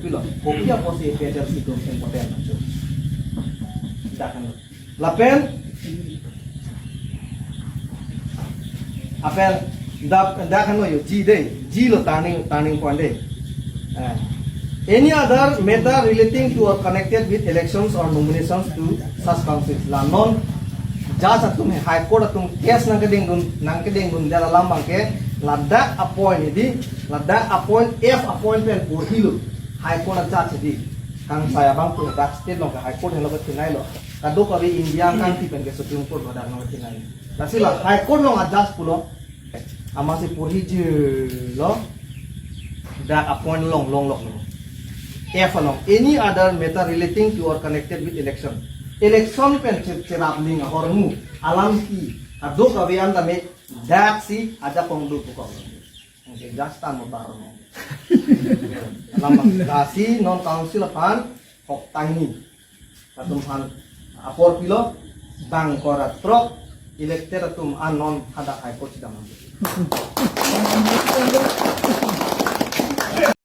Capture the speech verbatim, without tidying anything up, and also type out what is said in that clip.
Pilo, kopi apotsi A P H L C atum important ajo. Dak kan. Lapen, apen, dak, dak kan yo, G dei, G lo turning, turning point dei. Eh. Any other matter relating to or connected with elections or nominations to such councils. La non judge atum he High Court atum case nangkedengdun, nangkedengdun dia alam abangke ladak appoint hedi, ladak appoint, F appoint pen porhilo. High Court a judge hedi. Kangsai abang pu dak state along ke High Court helo kethenei lo. Kadokave India angkangpi pen ke Supreme Court lo dak along kethenei. Lasi la High Court along a judge pulo. Amatsi porhijilo. Dak appoint along longlok lo. F along, any other matter relating to or connected with election. Election pen che-, cherap ling ahormu alampi kadokave an tame daksi ajakong do pukok. Oke, gas tan mo baro mo. Alam lasi non council aphan hok tangni. Latum aphan apor pilo, bang kora trok elected atum an non hadak High Court chidam.